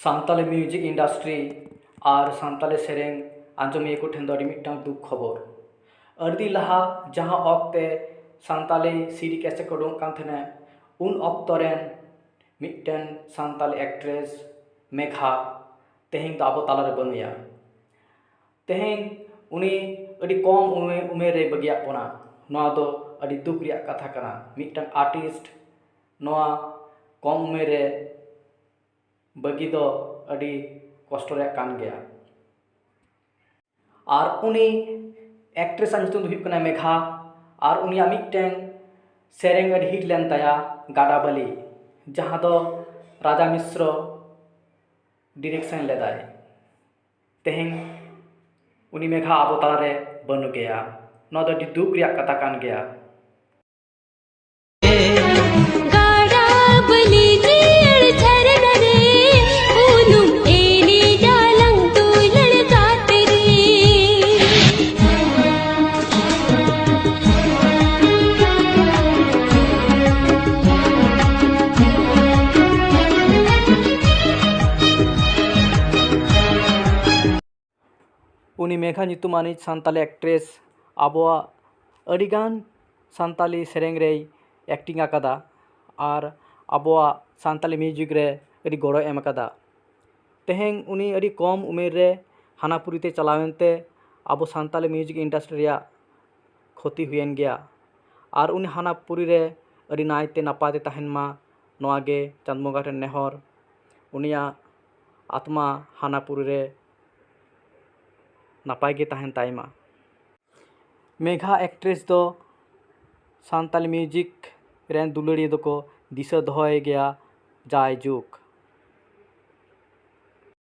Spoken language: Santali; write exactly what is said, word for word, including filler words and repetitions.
ᱥᱟᱱᱛᱟᱞᱤ music industry ᱟᱨ ᱥᱟᱱᱛᱟᱞᱤ ᱥᱮᱨᱮᱧ ᱟᱸᱡᱚᱢᱤᱭᱟᱹ ᱠᱚ ᱴᱷᱮᱱ ᱫᱚ ᱟᱹᱰᱤ ᱢᱤᱫᱴᱟᱝ ᱫᱩᱠ ᱠᱷᱚᱵᱚᱨ᱾ ᱟᱹᱰᱤ ᱞᱟᱦᱟ ᱡᱟᱦᱟᱸ ᱚᱠᱛᱮ ᱥᱟᱱᱛᱟᱞᱤ CD cassette ᱠᱚ ᱩᱰᱩᱝᱚᱜ ᱠᱟᱱ ᱛᱟᱦᱮᱱᱟ, ᱩᱱ ᱚᱠᱛᱚ ᱨᱮᱱ ᱢᱤᱫᱴᱮᱱ ᱥᱟᱱᱛᱟᱞᱤ actress ᱢᱮᱜᱷᱟ ᱛᱮᱦᱮᱧ ᱫᱚ ᱟᱵᱚ ᱛᱟᱞᱟᱨᱮ ᱵᱟᱹᱱᱩᱭᱟ᱾ ᱛᱮᱦᱮᱧ ᱩᱱᱤ ᱟᱹᱰᱤ ᱠᱚᱢ ᱩᱢᱮ-, ᱩᱢᱮᱨ ᱨᱮᱭ ᱵᱟᱹᱜᱤᱭᱟᱜ ᱵᱚᱱᱟ᱾ ᱱᱚᱣᱟ ᱫᱚ ᱟᱹᱰᱤ ᱫᱩᱠ ᱨᱮᱭᱟᱜ ᱠᱟᱛᱷᱟ ᱠᱟᱱᱟ᱾ ᱢᱤᱫᱴᱟᱝ artist ᱱᱚᱣᱟ ᱠᱚᱢ ᱩᱢᱮᱨ ᱨᱮ ᱵᱟᱹᱜᱤ ᱫᱚ ᱟᱹᱰᱤ ᱠᱚᱥᱴᱚ ᱨᱮᱭᱟᱜ ᱠᱟᱱ ᱜᱮᱭᱟ᱾ ᱟᱨ ᱩᱱᱤ actress ᱟᱜ ᱧᱩᱛᱩᱢ ᱫᱚ ᱦᱩᱭᱩᱜ ᱠᱟᱱᱟ ᱢᱮᱜᱷᱟ᱾ ᱟᱨ ᱩᱱᱤᱭᱟᱜ ᱢᱤᱫᱴᱮᱱ ᱥᱮᱨᱮᱧ ᱟᱹᱰᱤ hit ᱞᱮᱱ ᱛᱟᱭᱟ, ᱜᱟᱰᱟ ᱵᱟᱹᱞᱤ, ᱡᱟᱦᱟᱸ ᱫᱚ ᱨᱟᱡᱟ ᱢᱤᱥᱨᱚ direction ᱞᱮᱫᱟᱭ᱾ ᱛᱮᱦᱮᱧ ᱩᱱᱤ ᱢᱮᱜᱷᱟ ᱟᱵᱚ ᱛᱟᱞᱟᱨᱮ ᱵᱟᱹᱱᱩᱜ ᱜᱮᱭᱟ᱾ ᱱᱚᱣᱟ ᱫᱚ ᱟᱹᱰᱤ ᱫᱩᱠ ᱨᱮᱭᱟᱜ ᱠᱟᱛᱷᱟ ᱠᱟᱱ ᱜᱮᱭᱟ᱾ ᱜᱟᱰᱟ ᱵᱟᱹᱞᱤ ᱡᱤᱭᱟᱹᱲ ᱡᱷᱟᱨᱱᱟ ᱨᱮ, ᱩᱱᱩᱢ ᱮᱱᱮᱡ ᱟᱞᱟᱝ ᱫᱩᱞᱟᱹᱲ ᱜᱟᱛᱮ ᱨᱮ᱾ ᱩᱱᱤ ᱢᱮᱜᱷᱟ ᱧᱩᱛᱩᱢ ᱟᱹᱱᱤᱡ ᱥᱟᱱᱛᱟᱞᱤ actress ᱟᱵᱚᱣᱟᱜ ᱟᱹᱰᱤᱜᱟᱱ ᱥᱟᱱᱛᱟᱞᱤ ᱥᱮᱨᱮᱧ ᱨᱮᱭ acting ᱟᱠᱟᱫᱟ ᱟᱨ ᱟᱵᱚᱣᱟᱜ ᱥᱟᱱᱛᱟᱞᱤ music ᱨᱮ ᱟᱹᱰᱤ ᱜᱚᱲᱚᱭ ᱮᱢ ᱟᱠᱟᱫᱟ᱾ ᱛᱮᱦᱮᱧ ᱩᱱᱤ ᱟᱹᱰᱤ ᱠᱚᱢ ᱩᱢᱮᱨ ᱨᱮ ᱦᱟᱱᱟᱯᱩᱨᱤ ᱛᱮ ᱪᱟᱞᱟᱣᱮᱱ ᱛᱮ ᱟᱵᱚ ᱥᱟᱱᱛᱟᱞᱤ music industry ᱨᱮᱭᱟᱜ ᱠᱷᱚᱛᱤ ᱦᱩᱭᱮᱱ ᱜᱮᱭᱟ᱾ ᱟᱨ ᱩᱱᱤ ᱦᱟᱱᱟᱯᱩᱨᱤ ᱨᱮ ᱟᱹᱰᱤ ᱱᱟᱭᱛᱮ ᱱᱟᱯᱟᱭ ᱛᱮ ᱛᱟᱦᱮᱱ ᱢᱟ, ᱱᱚᱣᱟ ᱜᱮ ᱪᱟᱸᱫ ᱵᱚᱸᱜᱟ ᱴᱷᱮᱱ ᱱᱮᱦᱚᱨ᱾ ᱩᱱᱤᱭᱟᱜ ᱟᱛᱢᱟ ᱦᱟᱱᱟᱯᱩᱨᱤ ᱨᱮ ᱱᱟᱯᱟᱭ ᱜᱮ ᱛᱟᱦᱮᱱ ᱛᱟᱭ ᱢᱟ᱾ ᱢᱮᱜᱷᱟ actress ᱫᱚ ᱥᱟᱱᱛᱟᱞᱤ music ᱨᱮᱱ ᱫᱩᱞᱟᱹᱲᱤᱭᱟᱹ ᱫᱚᱠᱚ ᱫᱤᱥᱟᱹ ᱫᱚᱦᱚᱭ ᱜᱮᱭᱟ ᱡᱟᱭᱡᱩᱜᱽ᱾